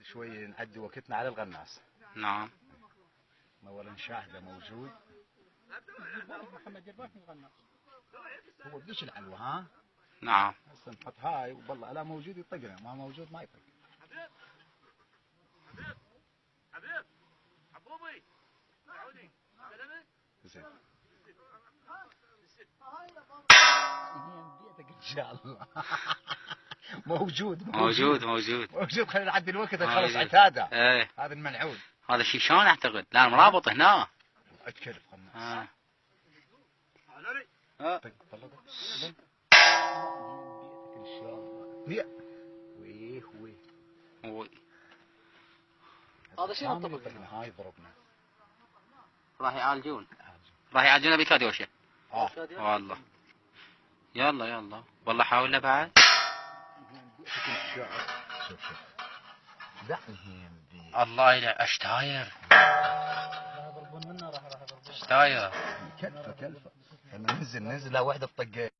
شوي نعدي وقتنا على الغناص. نعم. اولا شاهده موجود. محمد جرباش من الغناص. هو بديش العلوه ها؟ نعم. هسه نحط هاي وبالله لا موجود يطقنا، ما موجود ما يطق. حبيب حبوبي عودي سلامك. زين. بيتك ان شاء الله. موجود. خلينا نعدي الوقت نخلص عتاده. ايه هذا المنعود. هذا شيشان اعتقد. لا المرابط هنا. اتكلف خلنا. طق طلق. بيتك ان شاء الله. هي. ويه. هذا شنو الطبق؟ هاي ضربنا. راح يعالجون بكادوشه. والله. يلا والله حاولنا بعد. شوف دعهم ذي. الله يلا اشتاير. اشتاير. كلفه. خلنا ننزل لا واحده بطقين.